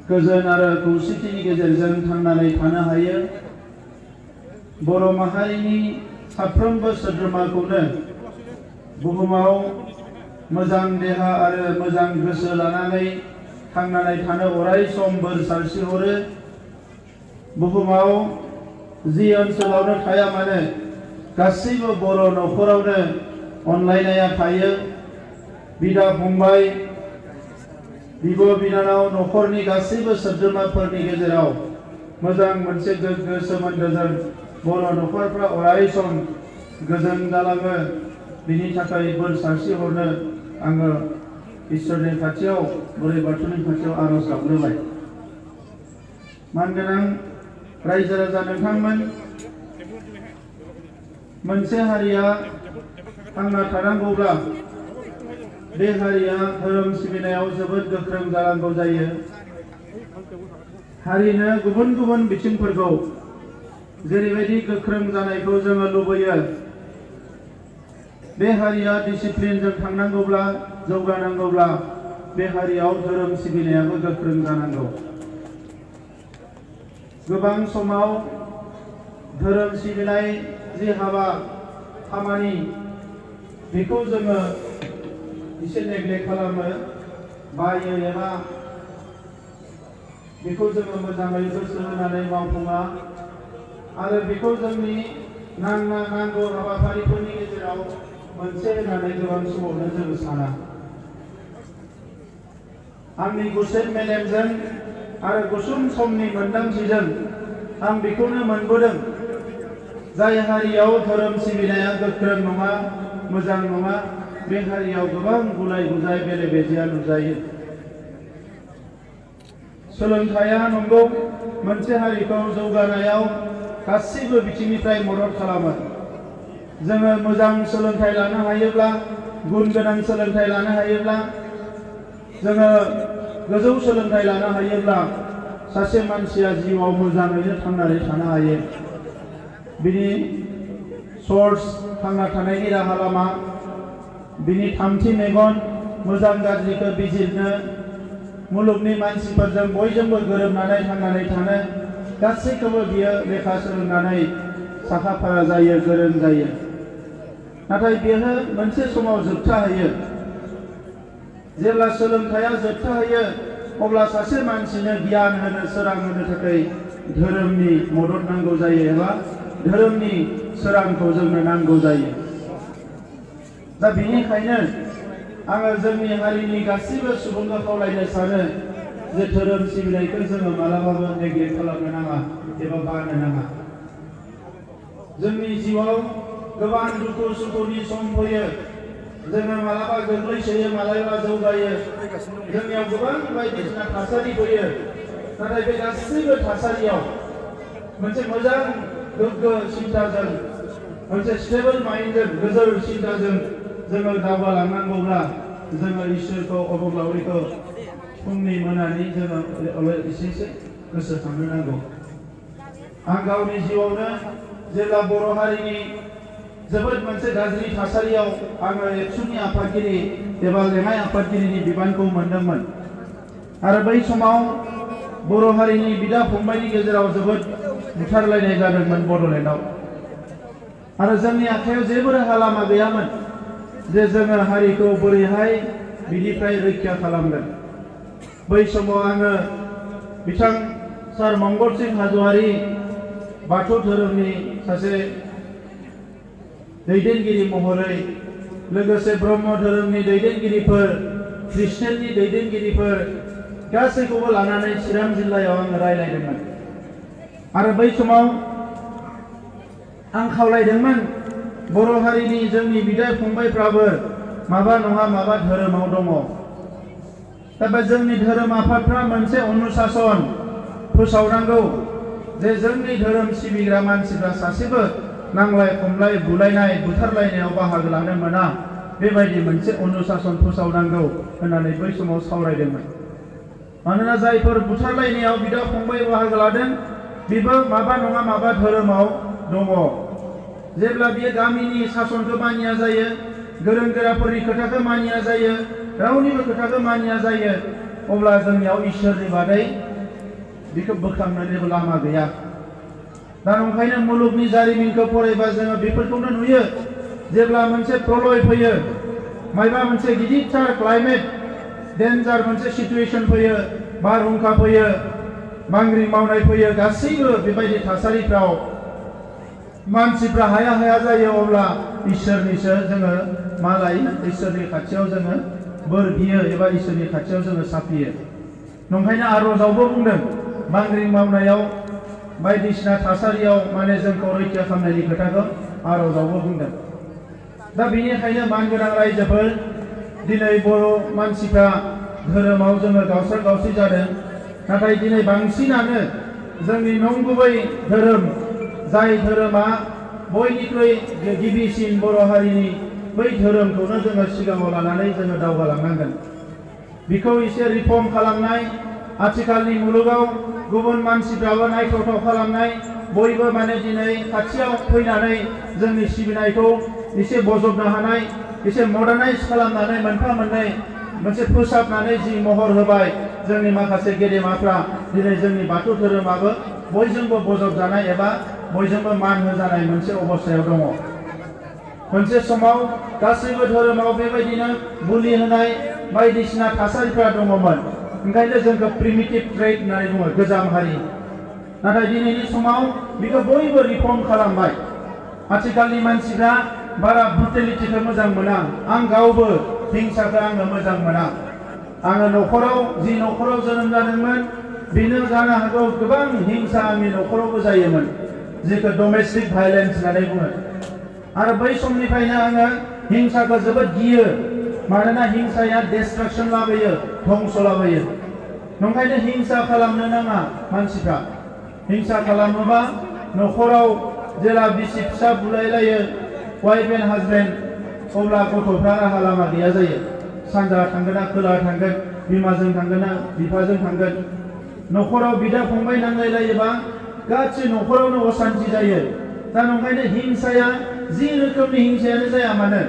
गोजोन आरो खौसेथिनि गेजेरजों थांनानै थानो हायो। बर' माहारिनि साफ्रोमबो सोद्रोमाखौनो बुहुमाव मोजां देहा आरो मोजां गोसो लानानै थांनानै थानो अराय सम बोर सारस्रिहरो। बुहुमाव जि ओनसोलावनो थाया मानो गासैबो बर' न'खरावनो अनलायनाया थायो। बिदा फंबाय, बिब' बिनानाव, न'खरनि गासैबो सोद्रोमाफोरनि गेजेराव मोजां मोनसे गोग्गो सोमोन्दोजों बर' न'खरफ्रा अराय सम गोजोन जालाङो। बिनि थाखाय बोर सारस्रिहरनो आङो इसोरनि खाथियाव, बोराइ बाथौनि खाथियाव आर'ज गाबग्रोबाय। मानगोनां रायजो राजा नोंथांमोन, मोनसे हारिया थांना थानांगौब्ला बे हारिया धोरोम सिबिनायाव जोबोद गोख्रों जानांगौ जायो। हारिनो गुबुन गुबुन बिथिंफोरखौ जेरैबायदि गोख्रों जानायखौ जोङो लुबैयो, बे हारिया डिसिप्लिनजों थांनांगौब्ला, जौगानांगौब्ला बे हारियाव धोरोम सिबिनायाबो गोख्रों जानांगौ। गोबां समाव धोरोम सिबिनाय जि हाबा खामानि, बेखौ जोङो एसे नेग्लेक्ट खालामो, बायो, एबा बेखौ जोङो मोजाङै गोसो होनानै मावफुङा आरो बेखौ जोंनि नांगौ हाबाफारिफोरनि गेजेराव मोनसे होननानै गोबां समावनो जोङो साना। आंनि गुसेब मेलेमजों आरो गुसुं समनि मोनदांथिजों आं बेखौनो मोनबोदों, जाय हारियाव धोरोम सिबिनाया गोख्रों नङा, मोजां नङा, बे हारियाव गोबां गुलाय गुजाय बेले बेजेया नुजायो। सोलोंथाइया नंगौ मोनसे हारिखौ जौगानायाव गासैबो बिथिंनिफ्राय मदद खालामो। जोङो मोजां सोलोंथाइ लानो हायोब्ला, गुन गोनां सोलोंथाइ लानो हायोब्ला, जोङो गोजौ सोलोंथाइ लानो हायोब्ला सासे मानसिया जिउआव मोजाङैनो थांनानै थानो हायो। बिनि सर्स, थांना थानायनि राहा लामा, बिनि थामथि मेगन, मोजां गाज्रिखौ बिजिरनो, मुलुगनि मानसिफोरजों बयजोंबो गोरोबनानै थांनानै थानो, गासैखौबो बियो लेखा सोलोंनानै साखा फारा जायो, गोरों जायो। नाथाय बेयो मोनसे समाव जोबथाहैयो। जेब्ला सोलोंथाइया जोबथाहैयो, अब्ला सासे मानसिनो गियान होनो, सोरां होनो थाखाय धोरोमनि मदद नांगौ जायो, एबा धोरोमनि सोरांखौ जोंनो नांगौ जायो। दा बेनिखायनो आङो जोंनि हारिनि गासैबो सुबुंखौ खावलायनो सानो जे धोरोम सिबिनायखौ जोङो मालाबाबो नेग्लेक्ट खालामनो नाङा एबा बानो नाङा। जोंनि जिउआव गोबां दुखु सुखुनि सम फैयो। जोङो मालाबा गोग्लैसोयो, मालाबा जौगायो। जोंनियाव गोबां बायदिसिना थासारि फैयो। नाथाय बे गासैबो थासारियाव मोनसे मोजां गोग्गो सिन्ताजों, मोनसे स्टेबल माइन्डजों, गोजौ सिन्ताजों जोङो दावगालांनांगौब्ला जोङो इसोरखौ, अबंलावरिखौ फुंनि मोनानि जोङो एसे गोसोखांनो नांगौ। आं गावनि जिउआवनो जेब्ला बर' हारिनि जोबोद मोनसे गाज्रि थासारियाव आङो एबसुनि आफादगिरि एबा लेङाइ आफादगिरिनि बिबानखौ मोनदोंमोन, आरो बै समाव बर' हारिनि बिदा फंबायनि गेजेराव जोबोद बुथारलायनाय जादोंमोन बड'लेण्डआव। आरो जोंनि आखायाव जेबो राहा लामा गैयामोन जे जोङो हारिखौ बोरैहाय बिनिफ्राय रैखा खालामगोन। बै समाव आङो बिथां सार मंगल सिं हाज'वारि, बाथौ धोरोमनि सासे दैदेनगिरि महरै, लोगोसे ब्रह्म धोरोमनि दैदेनगिरिफोर, ख्रिस्टियाननि दैदेनगिरिफोर गासैखौबो लानानै चिरां जिल्लायाव आङो रायज्लायदोंमोन। आरो बै समाव आं खावलायदोंमोन, बर' हारिनि जोंनि बिदा फंबायफ्राबो माबा नङा माबा धोरोमाव दङ। दा बे जोंनि धोरोम आफादफ्रा मोनसे अनुशासन फोसावनांगौ, जे जोंनि धोरोम सिबिग्रा मानसिफ्रा सासेबो नांलाय खमलाय, बुलायनाय, बुथारलायनायाव बाहागो लानो मोना, बेबायदि मोनसे अनुशासन फोसावनांगौ होननानै बै समाव सावरायदोंमोन। मानोना जायफोर बुथारलायनायाव बिदा फंबाय बाहागो लादों, बेबो माबा नङा माबा धोरोमाव दङ। जेब्ला बियो गामिनि सासनखौ मानिया जायो, गोरों गोराफोरनि खोथाखौ मानिया जायो, रावनिबो खोथाखौ मानिया जायो अब्ला जोंनियाव इसोरनि बादै बेखौ बोखांनोबो लामा गैया। दा ओंखायनो मुलुगनि जारिमिनखौ फरायबा जोङो बेफोरखौनो नुयो। जेब्ला मोनसे प्रलय फैयो, मायबा मोनसे गिदिरथार क्लाइमेट डेन्जार मोनसे सिचुएशन फैयो, बारहुंखा फैयो, बांग्रिं मावनाय फैयो, गासैबो बेबायदि थासारिफ्राव मानसिफ्रा हाया हाया जायो, अब्ला इसोरनिसो जोङो मा लायो? इसोरनि खाथियाव जोङो बोर बियो एबा इसोरनि खाथियाव जोङो साफियो। नंखायनो आर'जावबो बुंदों, बांग्रिं मावनायाव बायदिसिना थासारियाव माने जोंखौ रैखा खालामनायनि खोथाखौ आर'जावबो बुंदों। दा बेनिखायनो मानगोनां रायजोफोर, दिनै बर' मानसिफ्रा धोरोमाव जोङो गावस्रा गावस्रि जादों। नाथाय दिनै बांसिनानो जोंनि नंगुबै धोरोम, जाय धोरोमा बयनिख्रुइ गिबिसिन बर' हारिनि, बै धोरोमखौनो जोङो सिगाङाव लानानै जोङो दावगालांनांगोन। बेखौ एसे रिफर्म खालामनाय, आथिखालनि मुलुगाव गुबुन मानसिफ्राबो नायथावथाव खालामनाय, बयबो माने दिनै खाथियाव फैनानै जोंनि सिबिनायखौ एसे बजबनो हानाय, एसे मडार्नाइज खालामनानै मोनफा मोननै मोनसे फोसाबनानै जि महर होबाय जोंनि माखासे गेदेमाफ्रा, दिनै जोंनि बाथौ धोरोमाबो बयजोंबो बजबजानाय एबा बयजोंबो मान होजानाय मोनसे अबस्थायाव दङ। मोनसे समाव गासैबो धोरोमाव बेबायदिनो बुलि होनाय बायदिसिना थासारिफ्रा दङमोन। ओंखायनो जोंखौ प्रिमिटिभ ट्रेड होननानै बुङो, गोजाम हारि। नाथाय दिनैनि समाव बेखौ बयबो रिफर्म खालामबाय। आथिखालनि मानसिफ्रा बारा ब्रुटेलिटिखौ मोजां मोना। आं गावबो हिंसाखौ आङो मोजां मोना। आङो न'खराव जि न'खराव जोनोम जादोंमोन, बेनो जानो हागौ गोबां हिंसा आंनि न'खरावबो जायोमोन, जेखौ डमेस्टिक भायलेन्स होननानै बुङो। आरो बै समनिफ्रायनो आङो हिंसाखौ जोबोद गियो, मानोना हिंसाया डिस्ट्राक्शन लाबोयो, धंस लाबोयो। नंखायनो हिंसा खालामनो नाङा मानसिफ्रा। हिंसा खालामोबा न'खराव जेला बिसि फिसा बुलायलायो, वाइफ एन्ड हाजबेन्ड, अब्ला गथ'फ्रा राहा लामा गैया जायो। सानजा थांगोन ना खोला थांगोन, बिमाजों थांगोन ना बिफाजों थांगोन। न'खराव बिदा फंबाय नांलायलायोबा गासै न'खरावनो असान्ति जायो। दा नंखायनो हिंसाया जि रोखोमनि हिंसायानो जाया मानो,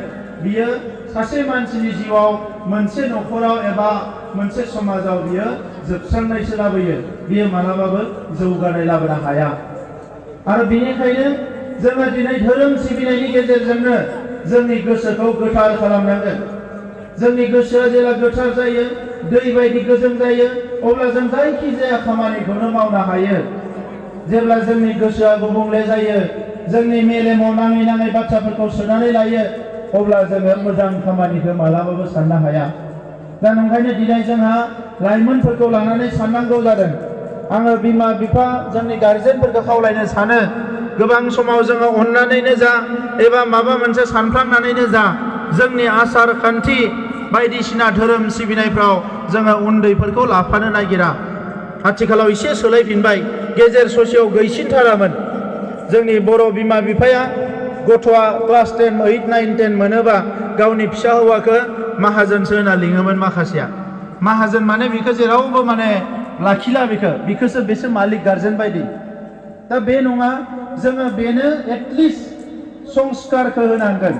बियो सासे मानसिनि जिउआव, मोनसे न'खराव एबा मोनसे समाजाव बियो जोबस्रांनायसो लाबोयो। बियो मालाबाबो जौगानाय लाबोनो हाया। आरो बेनिखायनो जोङो दिनै धोरोम सिबिनायनि गेजेरजोंनो जोंनि गोसोखौ गोथार खालामनांगोन। जोंनि गोसोआ जेब्ला गोथार जायो, दै बायदि गोजों जायो, अब्ला जों जायखि जाया खामानिखौनो मावनो हायो। जेब्ला जोंनि गोसोआ गुबुंले जायो, जोंनि मेलेमाव नाङै नाङै बाथ्राफोरखौ सोनानै लायो, अब्ला जोङो मोजां खामानिखौ मालाबाबो साननो हाया। दा नंखायनो दिनै जोंहा लाइमोनफोरखौ लानानै साननांगौ जादों। आङो बिमा बिफा, जोंनि गार्जेनफोरखौ खावलायनो सानो, गोबां समाव जोङो अननानैनो जा एबा माबा मोनसे सानफ्लांनानैनो जा, जोंनि आसार खान्थि बायदिसिना धोरोम सिबिनायफ्राव जोङो उन्दैफोरखौ लाफानो नागिरा। आथिखालाव एसे सोलायफिनबाय, गेजेर ससेयाव गैसिनथारामोन। जोंनि बर' बिमा बिफाया गथ'आ क्लास 10, 8, 9, 10 मोनोबा गावनि फिसा हौवाखौ माहाजोनसो होनना लिङोमोन माखासेया। माहाजोन माने बेखौ जेरावबो माने लाखिला, बेखौसो बेसो मालिक गार्जेन बायदि। दा बे नङा, जोङो बेनो एटलिस्ट संस्कारखौ होनांगोन।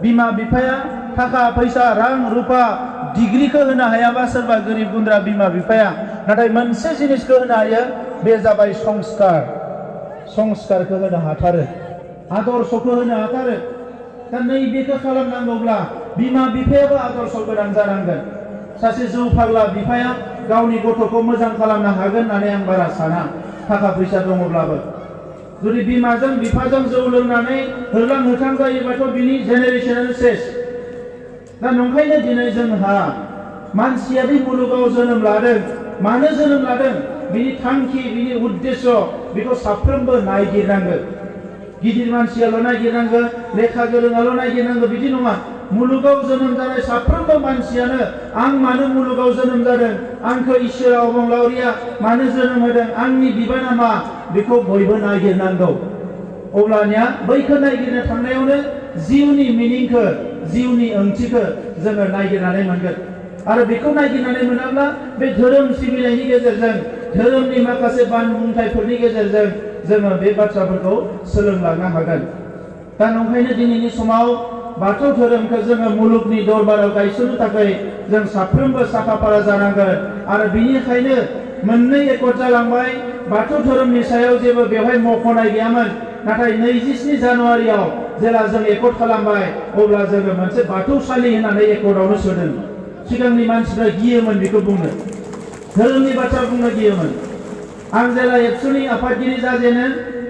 बिमा बिफाया थाखा फैसा, रां रुफा, डिग्रीखौ होनो हायाबा सोरबा गोरिब गुन्द्रा बिमा बिफाया, नाथाय मोनसे जिनिसखौ होनो हायो, बे जाबाय संस्कार। संस्कारखौ होनो हाथारो, आदर्शखौ होनो हाथारो। दा नैबेखौ खालामनांगौब्ला बिमा बिफायाबो आदर्श गोनां जानांगोन। सासे जौ फाग्ला बिफाया गावनि गथ'खौ मोजां खालामनो हागोन होननानै आं बारा साना, थाखा फैसा दङब्लाबो। जुदि बिमाजों बिफाजों जौ लोंनानै होरलां होथां जायोबाथ' बिनि जेनेरेशनानो सेस। दा नंखायनो दिनै जोंहा मानसिया बे मुलुगाव जोनोम लादों, मानो जोनोम लादों, बिनि थांखि, बिनि उद्देश्य, बेखौ साफ्रोमबो नायगिरनांगोन। गिदिर मानसियाल' नायगिरनांगौ, लेखा गोरोंआल' नायगिरनांगौ, बिदि नङा। मुलुगाव जोनोम जानाय साफ्रोमबो मानसियानो आं मानो मुलुगाव जोनोम जादों, आंखौ इसोरा अबंलावरिया मानो जोनोम होदों, आंनि बिबाना मा, बेखौ बयबो नायगिरनांगौ। अब्लानिया बैखौ नायगिरनो थांनायावनो जिउनि मिनिंखौ, जिउनि ओंथिखौ जोङो नायगिरनानै मोनगोन। आरो बेखौ नायगिरनानै मोनाब्ला बे धोरोम सिबिनायनि गेजेरजों, धोरोमनि माखासे बानबुंथाइफोरनि गेजेरजों जोङो बे बाथ्राफोरखौ सोलोंलांनो हागोन। दा नंखायनो दिनैनि समाव बाथौ धोरोमखौ जोङो मुलुगनि दरबाराव गायसननो थाखाय जों साफ्रोमबो साखाफारा जानांगोन आरो बिनिखायनो मोननै एकट जालांबाय बाथौ धोरोमनि सायाव जेबो बेवहाय मख'नाय गैयामोन नाथाय 27 जानुवारियाव जेला जों एकट खालामबाय अब्ला जोङो मोनसे बाथौसालि होननानै एकटआवनो सोदों सिगांनि मानसिफ्रा गियोमोन बेखौ बुंनो धोरोमनि बाथ्रा बुंनो गियोमोन आं जेला एबसुनि आफादगिरि जाजेनो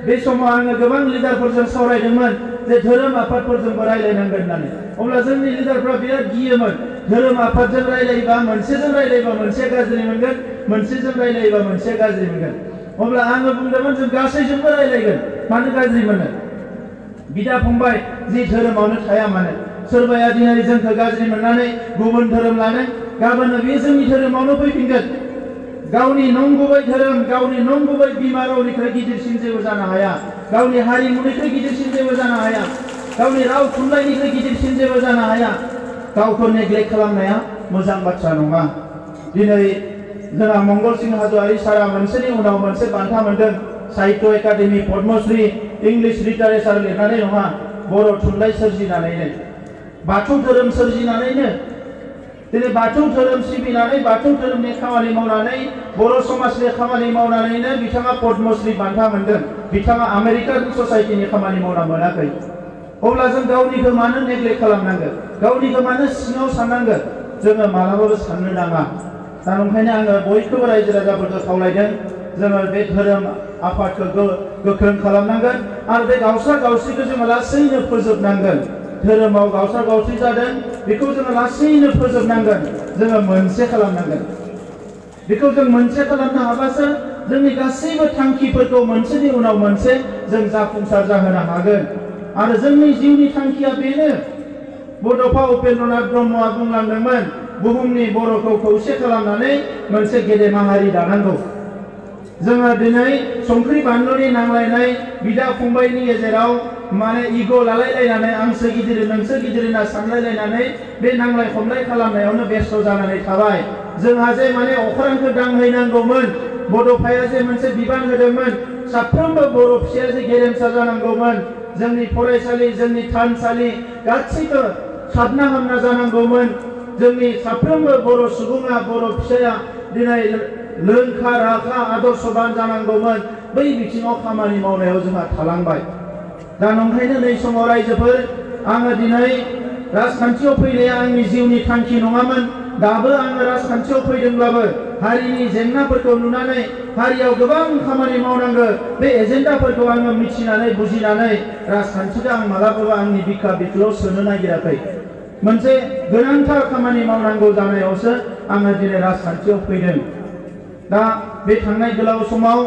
बे समाव आङो गोबां लिडारफोरजों सावरायदोंमोन जे धोरोम आफादफोरजोंबो रायलायनांगोन होननानै अब्ला जोंनि लिडारफ्रा बिराद गियोमोन धोरोम आफादजों रायलायोबा मोनसेजों रायलायोबा मोनसे गाज्रि मोनगोन मोनसेजों रायलायोबा मोनसे गाज्रि मोनगोन अब्ला आङो बुंदोंमोन जों गासैजोंबो रायलायगोन मानो गाज्रि मोनो बिदा फंबाय जि धोरोमावनो थाया मानो सोरबाया दिनै जोंखौ गाज्रि मोननानै गुबुन धोरोम लानो गाबोन बे जोंनि धोरोमावनो फैफिनगोन गावनि नंगुबै धोरोम गावनि नंगुबै बिमा रावनिख्रुइ गिदिरसिन जेबो जानो हाया गावनि हारिमुनिख्रुइ गिदिरसिन जेबो जानो हाया गावनि राव थुनलाइनिख्रुइ गिदिरसिन जेबो जानो हाया गावखौ नेग्लेक्ट खालामनाया मोजां बाथ्रा नङा दिनै जोंहा मंगल सिंह हाज'वारि सारा मोनसेनि उनाव मोनसे बान्था मोनदों साहित्य एकाडेमि पद्मश्री इंलिश लिटारेचार लिरनानै नङा बर' थुनलाइ सोरजिनानैनो बाथौ धोरोम सोरजिनानैनो दिनै बाथौ धोरोम सिबिनानै बाथौ धोरोमनि खामानि मावनानै बर' समाजनि खामानि मावनानैनो बिथाङा पद्मश्री बान्था मोनदों बिथाङा आमेरिकान ससाइटिनि खामानि मावना मोनाखै अब्ला जों गावनिखौ मानो नेग्लेक्ट खालामनांगोन गावनिखौ मानो सिङाव साननांगोन जोङो मालाबाबो साननो नाङा दा ओंखायनो आङो बयखौबो रायजो राजाफोरखौ खावलायदों जोङो बे धोरोम आफादखौ गोख्रों खालामनांगोन आरो बे गावस्रा गावस्रिखौ जोङो लासैनो फोजोबनांगोन धोरोमाव गावस्रा गावस्रि जादों बेखौ जोङो लासैनो फोजोबनांगोन जोङो मोनसे खालामनांगोन बेखौ जों मोनसे खालामनो हाबासो जोंनि गासैबो थांखिफोरखौ मोनसेनि उनाव मोनसे जों जाफुंसार जाहोनो हागोन आरो जोंनि जिउनि थांखिया बेनो बड'फा उपेन्द्रनाथ ब्रह्मआ बुंलांदोंमोन बुहुमनि बर'खौ खौसे खालामनानै मोनसे गेदेमा हारि दानांगौ जोङो दिनै संख्रि बानलुनि नांलायनाय बिदा फंबायनि गेजेराव माने इग' लालायलायनानै आंसो गिदिर नोंसो गिदिर होनना सानलायलायनानै बे नांलाय खमलाय खालामनायावनो बेस्थ' जानानै थाबाय जोंहा जे माने अख्रांखौ दांहैनांगौमोन बड'फाया जे मोनसे बिबान होदोंमोन साफ्रोमबो बर' फिसाया जे गेरेमसा जानांगौमोन जोंनि फरायसालि जोंनि थानसालि गासैबो साबना हामना जानांगौमोन जोंनि साफ्रोमबो बर' सुबुङा बर' फिसाया दिनै लोंखा राखा आदर्शबान जानांगौमोन बै बिथिङाव खामानि मावनायाव जोंहा थालांबाय दा नंखायनो नै समाव रायजोफोर आङो दिनै राजखान्थियाव फैनाया आंनि जिउनि थांखि नङामोन दाबो आङो राजखान्थियाव फैदोंब्लाबो हारिनि जेंनाफोरखौ नुनानै हारियाव गोबां खामानि मावनांगौ बे एजेन्डाफोरखौ आङो मिथिनानै बुजिनानै राजखान्थिखौ आं मालाबाबो आंनि बिखा बिख्लोआव सोनो नागिराखै मोनसे गोनांथार खामानि मावनांगौ जानायावसो आङो दिनै राजखान्थियाव फैदों दा बे थांनाय गोलाव समाव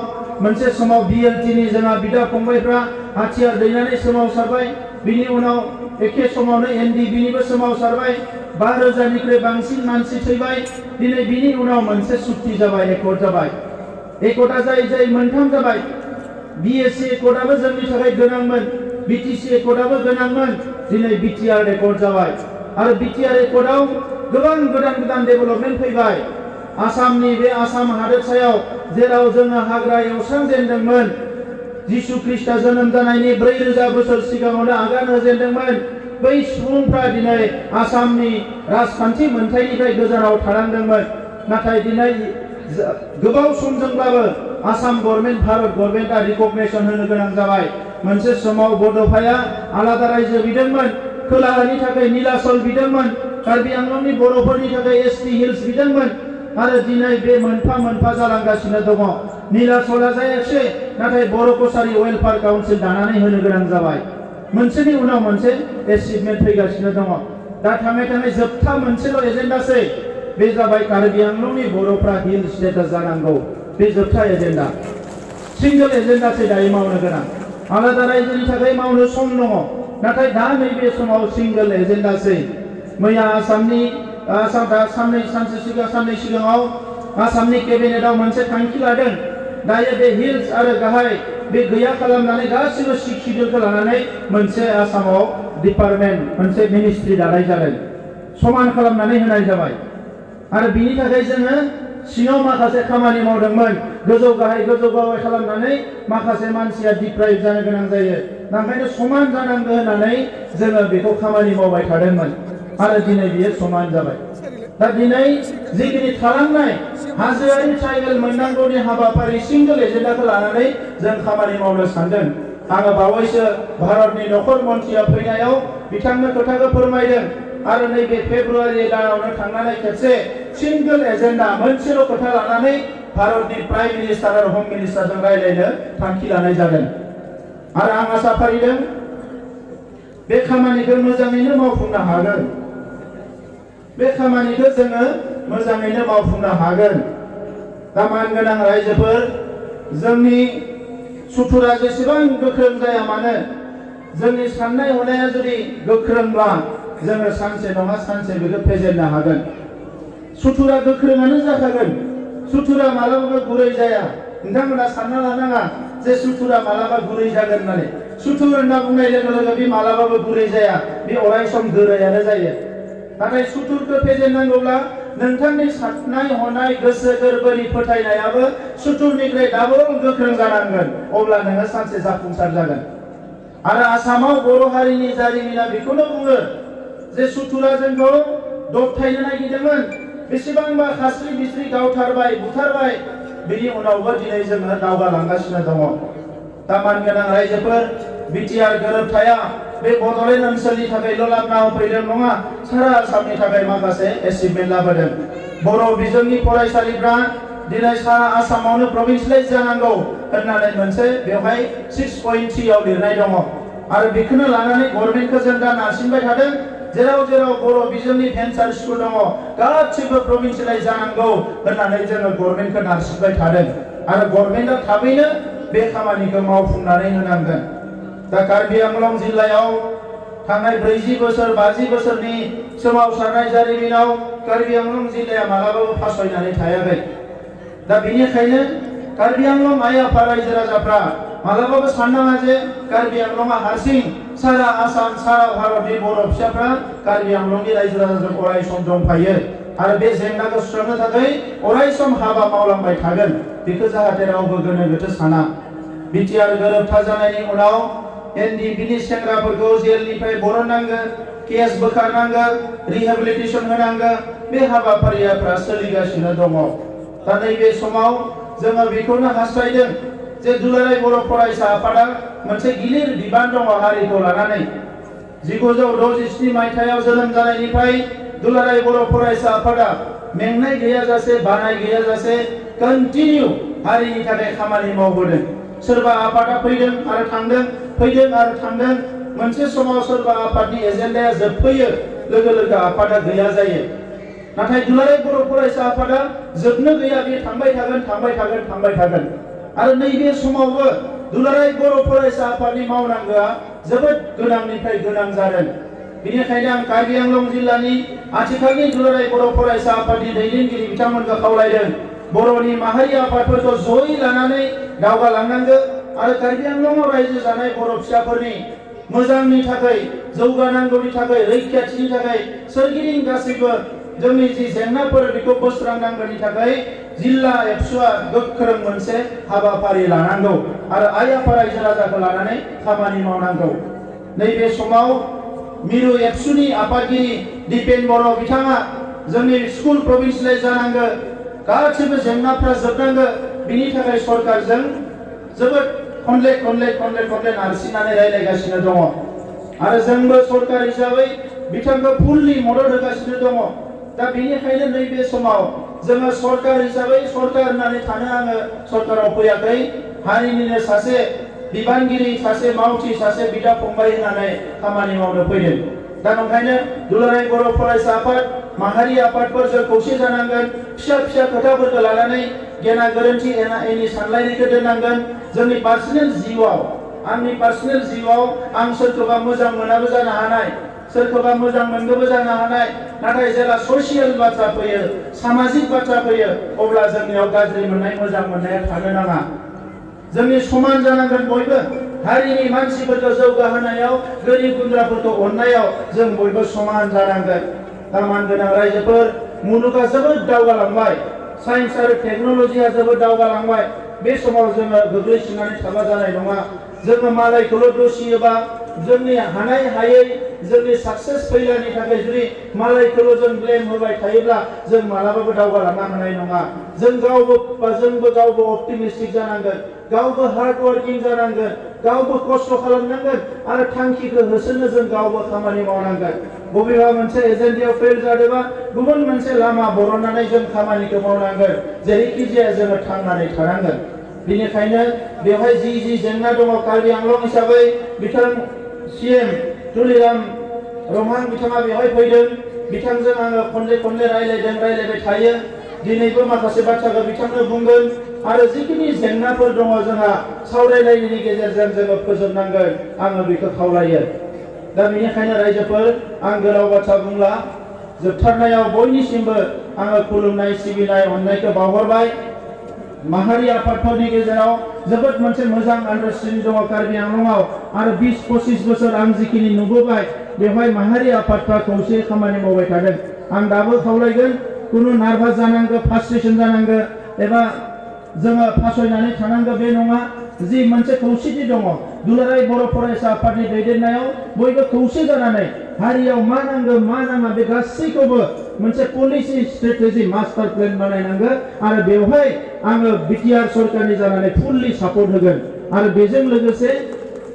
मोनसे समाव बिएलटिनि जोंहा बिदा फंबायफ्रा हाथियार दैनानै सोमावसारबाय बिनि उनाव एखे समावनो एनडिबिनिबो सोमावसारबाय 5,000निख्रुइ बांसिन मानसि थैबाय दिनै बिनि उनाव मोनसे सुक्ति जाबाय एकट जाबाय एकटआ जाय मोनथाम जाबाय बिएससि एकटआबो जोंनि थाखाय गोनांमोन बिटिसि एकटआबो गोनांमोन दिनै बिटिआर एकट जाबाय आरो बिटिआर एकटआव गोबां गोदान डेभेलपमेन्ट फैबाय आसामनि बे आसाम हादोरसायाव जेराव जोङो हाग्रा एवस्रांजेनदोंमोन जिसु ख्रिस्टआ जोनोम जानायनि 4,000 बोसोर सिगाङावनो आगान होजेनदोंमोन बै सुबुंफ्रा दिनै आसामनि राजखान्थि मोनथायनिफ्राय गोजानाव थानांदोंमोन नाथाय दिनै गोबाव समजोंब्लाबो आसाम गभर्नमेन्ट भारत गभर्नमेन्टआ रिकगनाइसन होनो गोनां जाबाय मोनसे समाव बड'फाया आलादा रायजो बिदोंमोन खोलाहानि थाखाय नीलाचल बिदोंमोन कार्बि आंलंनि बर'फोरनि थाखाय एसटि हिल्स बिदोंमोन आरो दिनै बे मोनफा मोनफा जालांगासिनो दङ नीलाचलआ जायाखै नाथाय बर' कसारि वेलफेयार काउन्सिल दानानै होनो गोनां जाबाय मोनसेनि उनाव मोनसे एचिभमेन्ट फैगासिनो दङ दा थाङै थाङै जोबथा मोनसेल' एजेन्डासै बे जाबाय कार्बि आंलंनि बर'फ्रा हिल स्टेटास जानांगौ बे जोबथा एजेन्डा सिंगल एजेन्डासै दायो मावनो गोनां आलादा रायजोनि थाखाय मावनो सम दङ नाथाय दा नैबे समाव सिंगल एजेन्डासै मैया आसामनि साननै सिगाङाव आसामनि केबिनेटआव मोनसे थांखि लादों दायो बे हिल्स आरो गाहाय बे गैया खालामनानै गासिबो शिक्षितखौ लानानै मोनसे आसामाव डिपार्टमेन्ट मोनसे मिनिस्ट्रि दानाय जादों समान खालामनानै होनाय जाबाय आरो बिनि थाखाय जोङो सिङाव माखासे खामानि मावदोंमोन गोजौ गाहाय खालामनानै माखासे मानसिया डिप्राइभ जानो गोनां जायो ओंखायनो समान जानांगौ होननानै जोङो बेखौ खामानि मावबाय थादोंमोन आरो दिनै बियो समान जाबाय दा दिनै जिखिनि थालांनाय हाजोआरि ट्राइबेल मोननांगौनि हाबाफारि सिंगल एजेन्डाखौ लानानै जों खामानि मावनो सानदों आङो बावैसो भारतनि नखर मन्थ्रिया फैनायाव बिथांनो खोथाखौ फोरमायदों आरो नैबे फेब्रुवारि दानावनो थांनानै खेबसे सिंगल एजेन्डा मोनसेल' खोथा लानानै भारतनि प्राइम मिनिस्टार आरो हम मिनिस्टारजों रायज्लायनो थांखि लानाय जादों आरो आं आसा फारिदों बे खामानिखौ मोजाङैनो मावफुंनो हागोन बे खामानिखौ जोङो मोजाङैनो मावफुंनो हागोन दा मानगोनां रायजोफोर जोंनि सुथुरा जेसेबां गोख्रों जाया मानो जोंनि साननाय हनाया जुदि गोख्रोंब्ला जोङो सानसे नङा सानसे बेखौ फेजेननो हागोन सुथुरा गोख्रोङानो जाखागोन सुथुरा मालाबाबो गुरै जाया नोंथांमोना सानना लानाङा जे सुथुरा मालाबा गुरै जागोन होननानै सुथुर होनना बुंनाय लोगो लोगो बे मालाबाबो गुरै जाया बे अराय सम गोरायानो जायो नाथाय सुथुरखौ फेजेननांगौब्ला नोंथांनि साननाय हनाय गोसो गोरबोनि फोथायनायाबो सुथुरनिफ्राय डाबल गोख्रों जानांगोन अब्ला नोङो सानसे जाफुंसार जागोन आरो आसामाव बर' हारिनि जारिमिना बेखौनो बुङो जे सुथुरा जोंखौ दबथायनो नागिरदोंमोन बेसेबांबा खास्रि बिस्रि गावथारबाय बुथारबाय बेनि उनावबो दिनै जोङो दावगालांगासिनो दङ दा मानगोनां रायजोफोर बिटिआर गोरोबथाया बे बड'लेण्ड ओनसोलनि थाखायल' लाबोना होफैदों नङा सारा आसामनि थाखाय माखासे एचिभमेन्ट लाबोदों बर' बिजोंनि फरायसालिफ्रा दिनै सारा आसामावनो प्रभिन्सियेलाइज जानांगौ होननानै मोनसे बेवहाय 6.3 आव लिरनाय दङ आरो बेखौनो लानानै गभर्नमेन्टखौ जों दा नारसिनबाय थादों जेराव जेराव बर' बिजोंनि भेन्सार स्कुल दङ गासिबो प्रभिन्सियेलाइज जानांगौ होननानै जोङो गभर्नमेन्टखौ नारसिनबाय थादों आरो गभर्नमेन्टआ थाबैनो बे खामानिखौ मावफुंनानै होनांगोन दा कार्बि आंलं जिल्लायाव थांनाय 40 बोसोर 50 बोसोरनि सोमावसारनाय जारिमिनाव कार्बि आंलं जिल्लाया मालाबाबो फासयनानै थायाखै दा बेनिखायनो कार्बि आंलं आइ आफा रायजो राजाफ्रा मालाबाबो साननाङा जे कार्बि आंलंआ हारसिं सारा आसाम सारा भारतनि बर' फिसाफ्रा कार्बि आंलंनि रायजो राजाजों अराय सम दंफायो आरो बे जेंनाखौ सुस्रांनो थाखाय अराय सम हाबा मावलांबाय थागोन बेखौ जाहाथे रावबो गोनो गोथो साना बिटिआर गोरोबथा जानायनि उनाव एनडिपिनि सेंग्राफोरखौ जेलनिफ्राय बरननांगोन केस बोखारनांगोन रिहेबिलिटेसन होनांगोन बे हाबाफारिफ्रा सोलिगासिनो दङ दा नैबे समाव जोङो बेखौनो हास्थायदों जे दुलाराय बर' फरायसा आफादा मोनसे गिलिर बिबान दङ हारिखौ लानानै 1967 मायथाइयाव जोनोम जानायनिफ्राय दुलाराय बर' फरायसा आफादा मेंनाय गैयाजासे बानाय गैयाजासे कन्टिनिउ हारिनि थाखाय खामानि मावबोदों सोरबा आफादा फैदों आरो थांदों मोनसे समाव सोरबा आफादनि एजेन्डाया जोबफैयो लोगो लोगो आफादा गैया जायो नाथाय दुलाराय बर' फरायसा आफादा जोबनो गैया बे थांबाय थागोन आरो नैबे समावबो दुलाराय बर' फरायसा आफादनि मावनांगौआ जोबोद गोनांनिफ्राय गोनां जादों बेनिखायनो आं कार्बि आंलं जिल्लानि आथिखालनि दुलाराय बर' फरायसा आफादनि दैदेनगिरि बिथांमोनखौ खावलायदों बर'नि माहारि आफादफोरखौ जयै लानानै दावगालांनांगौ आरो कार्बि आंलंआव रायजो जानाय बर' फिसाफोरनि मोजांनि थाखाय जौगानांगौनि थाखाय रैखाथिनि थाखाय सोरगिदिं गासैबो जोंनि जि जेंनाफोर बेखौ बोस्रांनांगौनि थाखाय जिल्ला एबसुआ गोख्रों मोनसे हाबाफारि लानांगौ आरो आइ आफा रायजो राजाखौ लानानै खामानि मावनांगौ नैबे समाव मिरु एबसुनि आफादगिरि दिपेन बर' बिथाङा जोंनि स्कुल प्रभिन्सियेलाइज जानांगौ गासिबो जेंनाफ्रा जोबनांगौ बिनि थाखाय सरकारजों जोबोद खनले नारसिननानै रायलायगासिनो दङ आरो जोंबो सरकार हिसाबै बिथांखौ फुल्लि मदद होगासिनो दङ दा बेनिखायनो नैबे समाव जोङो सरकार हिसाबै सरकार होननानै थानो आङो सरकाराव फैयाखै हारिनिनो सासे बिबानगिरि सासे मावथि सासे बिदा फंबाय होननानै खामानि मावनो फैदों दा ओंखायनो दुलाराय बर' फरायसा आफाद माहारि आफादफोरजों खौसे जानांगोन फिसा खोथाफोरखौ लानानै गेना गोरोन्थि एना एनि सानलायनायखौ दोननांगोन जोंनि आंनि पार्सनेल जिउआव आं सोरखौबा मोजां मोनाबो जानो हानाय सोरखौबा मोजां मोनगोबो जानो हानाय नाथाय जेला ससियेल बाथ्रा फैयो सामाजिक बाथ्रा फैयो अब्ला जोंनियाव गाज्रि मोननाय मोजां मोननाया थानो नाङा जोंनि समान जानांगोन बयबो हारिनि मानसिफोरखौ जौगाहोनायाव गोरिब गुन्द्राफोरखौ अननायाव जों बयबो समान जानांगोन दा मानगोनां रायजोफोर मुलुगा जोबोद दावगालांबाय साइन्स आरो टेक्न'लजिया जोबोद दावगालांबाय बे समाव जोङो गोग्लैसोनानै थाबा जानाय नङा जोङो मालायखौल' दुसियोबा जोंनि हानाय हायै जोंनि साक्सेस फैलानि थाखाय जुदि मालायखौल' जों ब्लेम होबाय थायोब्ला जों मालाबाबो दावगालांनो हानाय नङा जोंबो गावबो अप्टिमिस्टिक जानांगोन गावबो हार्ड वर्किं जानांगोन गावबो खस्थ' खालामनांगोन आरो थांखिखौ होसोनो जों गावबो खामानि मावनांगोन बबेबा मोनसे एजेन्डायाव फेल जादोंबा गुबुन मोनसे लामा बरननानै जों खामानिखौ मावनांगोन जेरैखि जाया जोङो थांनानै थानांगोन बेनिखायनो बेवहाय जि जेंना दङ कार्बि आंलं हिसाबै बिथां सीएम तुलिराम रमहां बिथाङा बेवहाय फैदों बिथांजों आङो खनले रायलायबाय थायो दिनैबो माखासे बाथ्राखौ बिथांनो बुंगोन आरो जिखिनि जेंनाफोर दङ जोंहा सावरायलायनायनि गेजेरजों जोङो फोजोबनांगोन आङो बेखौ खावलायो दा बेनिखायनो रायजोफोर आं गोलाव बाथ्रा बुंला जोबथारनायाव बयनिसिमबो आङो खुलुमनाय सिबिनाय अननायखौ बावहरबाय माहारि आफादफोरनि गेजेराव जोबोद मोनसे मोजां आन्डारस्टेन्डिं दङ कार्बि आंलंआव आरो 20-25 बोसोर आं जिखिनि नुबोबाय बेवहाय माहारि आफादफ्रा खौसे खामानि मावबाय थादों आं दाबो खावलायगोन कुनु नार्भास जानांगौ फ्रास्ट्रेसन जानांगौ एबा जोङो फासयनानै थानांगौ बे नङा जि मोनसे खौसेथि दङ दुलाराय बर' फरायसा आफादनि दैदेननायाव बयबो खौसे जानानै हारियाव मा नांगौ मा नाङा बे गासैखौबो मोनसे पलिसि स्ट्रेटेजि मास्टार प्लेन बानायनांगौ आरो बेवहाय आङो बिटिआर सरकारनि जानानै फुल्लि सापर्ट होगोन आरो बेजों लोगोसे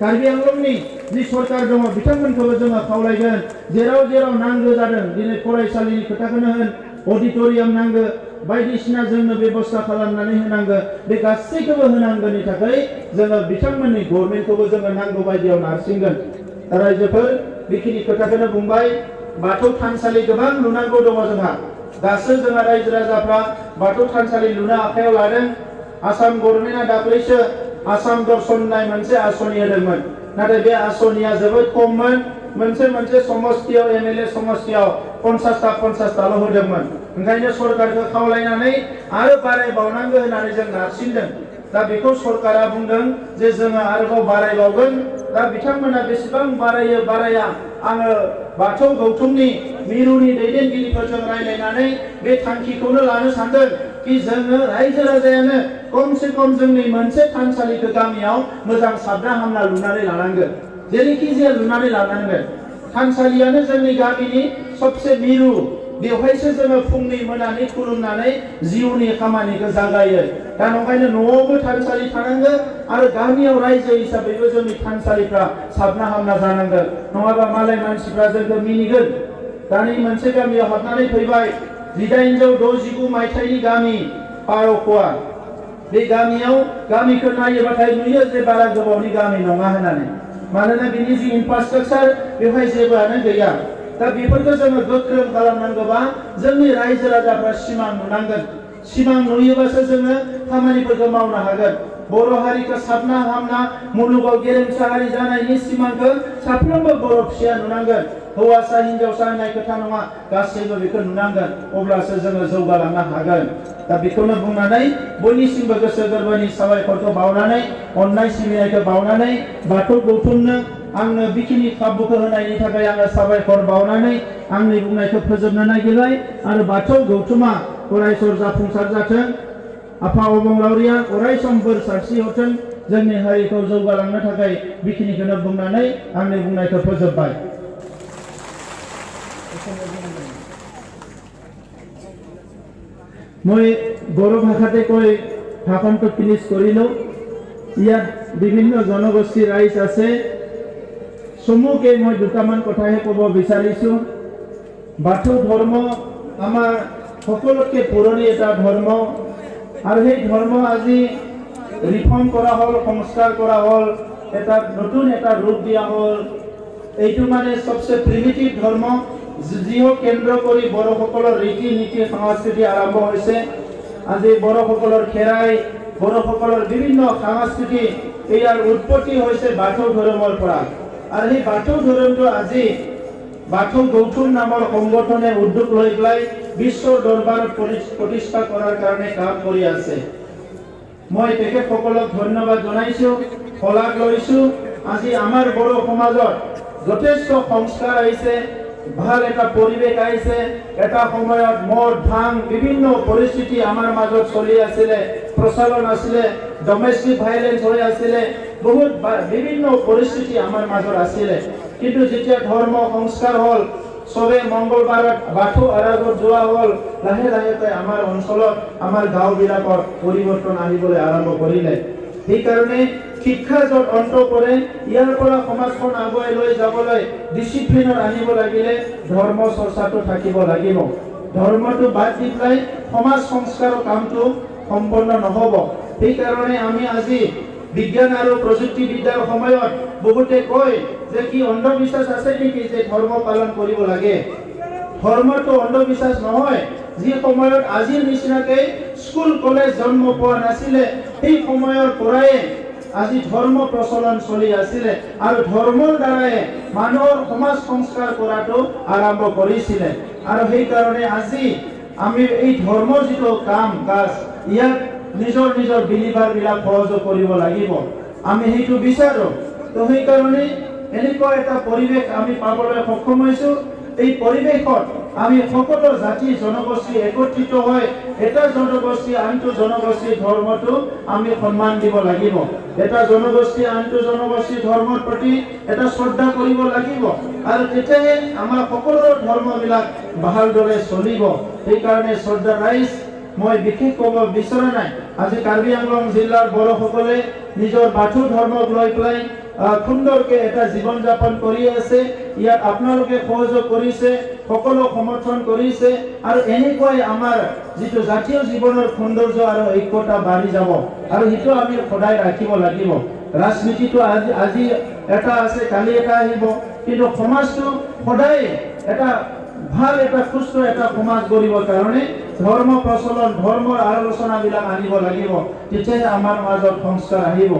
कार्बि आंलंनि जि सरकार दङ बिथांमोनखौबो जोङो खावलायगोन जेराव नांगौ जादों दिनै फरायसालिनि खोथाखौनो होन अडिटोरियाम नांगौ बायदिसिना जोंनो बेबस्था खालामनानै होनांगौ बे गासैखौबो होनांगौनि थाखाय जोङो बिथांमोननि गभर्नमेन्टखौबो जोङो नांगौ बायदियाव नारसिनगोन रायजोफोर बेखिनि खोथाखौनो बुंबाय बाथौ थानसालि गोबां लुनांगौ दङ जोंहा दासो जोंहा रायजो राजाफ्रा बाथौ थानसालि लुनो आखायाव लादों आसाम गभर्नमेन्टआ दाख्लैसो आसाम दर्शन होननाय मोनसे आसनि होदोंमोन नाथाय बे आसनिया जोबोद खममोन मोनसे समस्तियाव एमएलए समस्तियाव 50टाल' होदोंमोन ओंखायनो सरकारखौ खावलायनानै आरो बारायबावनांगौ होननानै जों नारसिनदों दा बेखौ सरकारा बुंदों जे जोङो आरोबाव बारायबावगोन दा बिथांमोना बेसेबां बाराया आङो बाथौ गौथुमनि मिरुनि दैदेनगिरिफोरजों रायलायनानै बे थांखिखौनो लानो सानदों कि जोङो रायजो राजायानो खमसे खम जोंनि मोनसे थानसालिखौ गामियाव मोजां साबना हामना लुनानै लानांगोन जेरैखि जाया लुनानै लानांगोन थानसालियानो जोंनि गामिनि सबसे मिरु बेवहायसो जोङो फुंनि मोनानि खुलुमनानै जिउनि खामानिखौ जागायो दा ओंखायनो न'आवबो थानसालि थानांगोन आरो गामियाव रायजो हिसाबैबो जोंनि थानसालिफ्रा साबना हामना जानांगोन नङाबा मालाय मानसिफ्रा जोंखौ मिनिगोन दानि मोनसे गामियाव हाबनानै फैबाय 1869 मायथाइनि गामि पार'ख'वा बे गामियाव गामिखौ नायोबाथाय नुयो जे बारा गोबावनि गामि नङा होननानै मानोना बिनि जि इनफ्रास्ट्राक्चार बेवहाय जेबोआनो गैया दा बेफोरखौ जोङो गोख्रों खालामनांगौबा जोंनि रायजो राजाफ्रा सिमां नुनांगोन सिमां नुयोबासो जोङो खामानिफोरखौ मावनो हागोन बर' हारिखौ साबना हामना मुलुगाव गेरेमसा हारि जानायनि सिमांखौ साफ्रोमबो बर' फिसाया नुनांगोन हौवासा हिनजावसा होननाय खोथा नङा गासैबो बेखौ नुनांगोन अब्लासो जोङो जौगालांनो हागोन दा बेखौनो बुंनानै बयनिसिमबो गोसो गोरबोनि साबायखरखौ बावनानै अननाय सिबिनायखौ बावनानै बाथौ गौथुमनो आंनो बेखिनि खाबुखौ होनायनि थाखाय आङो साबायखर बावनानै आंनि बुंनायखौ फोजोबनो नागिरबाय आरो बाथौ गौथुमा अरायसर जाफुंसार जाथों आफा अबंलावरिया अरायसम बोर सारस्रि हरथों जोंनि हारिखौ जौगालांनो थाखाय बेखिनिखौनो बुंनानै आंनि बुंनायखौ फोजोबबाय মই বড়ো ভাষাতে কৈ ভাষণটো ফিনিশ কৰিলোঁ ইয়াত বিভিন্ন জনগোষ্ঠী ৰাইজ আছে চমুকে মই দুটামান কথাহে ক'ব বিচাৰিছোঁ বাথৌ ধৰ্ম আমাৰ সকলোতকৈ পুৰণি এটা ধৰ্ম আৰু সেই ধৰ্ম আজি ৰিফৰ্ম কৰা হ'ল সংস্কাৰ কৰা হ'ল এটা নতুন এটা ৰূপ দিয়া হ'ল এইটো মানে সবচে প্ৰিমিটিভ ধৰ্ম যিও কেন্দ্ৰ কৰি বড়োসকলৰ ৰীতি নীতি সংস্কৃতি আৰম্ভ হৈছে আজি বড়োসকলৰ খেৰাই বড়োসকলৰ বিভিন্ন সংস্কৃতি ইয়াৰ উৎপত্তি হৈছে বাথৌ ধৰ্মৰ পৰা আৰু এই বাথৌ ধৰ্মটো আজি বাথৌ গৌথুম নামৰ সংগঠনে উদ্যোগ লৈ পেলাই বিশ্বৰ দৰবাৰত প্ৰতিষ্ঠা কৰাৰ কাৰণে কাম কৰি আছে মই তেখেতসকলক ধন্যবাদ জনাইছোঁ শলাগ লৈছোঁ আজি আমাৰ বড়ো সমাজত যথেষ্ট সংস্কাৰ আহিছে ভাল এটা পৰিৱেশ আহিছে। এটা সময়ত মদ ভাং বিভিন্ন পৰিস্থিতি আমাৰ মাজত চলি আছিলে, প্ৰচলন আছিলে, ডমেষ্টিক ভাইলেন্স হৈ আছিলে, বহুত বিভিন্ন পৰিস্থিতি আমাৰ মাজত আছিলে। কিন্তু যেতিয়া ধৰ্ম সংস্কাৰ হ'ল, সবে মঙ্গলবাৰত বাথৌ আৰাধনাত যোৱা হ'ল, লাহে লাহে আমাৰ অঞ্চলত আমাৰ গাঁওবিলাকত পৰিৱৰ্তন আহিবলৈ আৰম্ভ কৰিলে। সেইকাৰণে শিক্ষা য'ত অন্ত পৰে, ইয়াৰ পৰা সমাজখন আগুৱাই লৈ যাবলৈ ডিচিপ্লিনত আনিব লাগিলে ধৰ্ম চৰ্চাটো থাকিব লাগিব। ধৰ্মটো বাদ দি পেলাই সমাজ সংস্কাৰৰ কামটো সম্পন্ন নহ'ব। সেইকাৰণে আমি আজি বিজ্ঞান আৰু প্ৰযুক্তিবিদ্যাৰ সময়ত বহুতে কয় যে কি অন্ধবিশ্বাস আছে নেকি যে ধৰ্ম পালন কৰিব লাগে। ধৰ্মটো অন্ধবিশ্বাস নহয়। যি সময়ত আজিৰ নিচিনাকে স্কুল কলেজ জন্ম পোৱা নাছিলে, সেই সময়ৰ পৰাই আজি ধৰ্ম প্ৰচলন চলি আছিলে আৰু ধৰ্মৰ দ্বাৰাই মানুহৰ সমাজ সংস্কাৰ কৰাটো আৰম্ভ কৰিছিলে। আৰু সেইকাৰণে আজি আমি এই ধৰ্মৰ যিটো কাম কাজ, ইয়াক নিজৰ নিজৰ বিলিভাৰবিলাক সহযোগ কৰিব লাগিব। আমি সেইটো বিচাৰো। তো সেইকাৰণে এনেকুৱা এটা পৰিৱেশ আমি পাবলৈ সক্ষম হৈছোঁ। এই পৰিৱেশত আমি সকলো জাতি জনগোষ্ঠী একত্ৰিত হৈ এটা জনগোষ্ঠী আনটো জনগোষ্ঠীৰ ধৰ্মটো আমি সন্মান দিব লাগিব। এটা জনগোষ্ঠী আনটো জনগোষ্ঠীৰ ধৰ্মৰ প্ৰতি এটা শ্ৰদ্ধা কৰিব লাগিব। আৰু তেতিয়াহে আমাৰ সকলো ধৰ্মবিলাক ভালদৰে চলিব। সেইকাৰণে শ্ৰদ্ধা ৰাইজ, মই বিশেষ ক'ব বিচৰা নাই। আজি কাৰ্বি আংলং জিলাৰ বড়োসকলে নিজৰ বাথৌ ধৰ্মক লৈ পেলাই সুন্দৰকে এটা জীৱন যাপন কৰি আছে। ইয়াত আপোনালোকে সহযোগ কৰিছে, সকলো সমৰ্থন কৰিছে। আৰু এনেকুৱাই আমাৰ যিটো জাতীয় জীৱনৰ সৌন্দৰ্য আৰু ঐক্যতা বাঢ়ি যাব। আৰু সেইটো আমি সদায় ৰাখিব লাগিব। ৰাজনীতিটো আজি এটা আছে, কালি এটা আহিব, কিন্তু সমাজটো সদায় এটা ভাল এটা সুস্থ এটা সমাজ গঢ়িবৰ কাৰণে ধৰ্ম প্ৰচলন, ধৰ্মৰ আলোচনাবিলাক আনিব লাগিব। তেতিয়াহে আমাৰ মাজত সংস্কাৰ আহিব।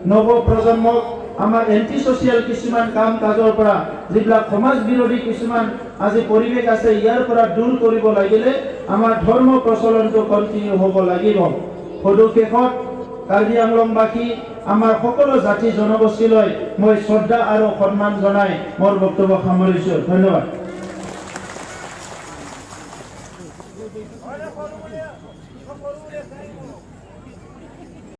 নৱ প্ৰজন্মক আমাৰ এণ্টি ছ'চিয়েল কিছুমান কাম কাজৰ পৰা, যিবিলাক সমাজ বিৰোধী কিছুমান আজি পৰিৱেশ আছে, ইয়াৰ পৰা দূৰ কৰিব লাগিলে আমাৰ ধৰ্ম প্ৰচলনটো কণ্টিনিউ হ'ব লাগিব। সদুশেষত কাৰ্বি আংলংবাসী আমাৰ সকলো জাতি জনগোষ্ঠীলৈ মই শ্ৰদ্ধা আৰু সন্মান জনাই মোৰ বক্তব্য সামৰিছোঁ। ধন্যবাদ।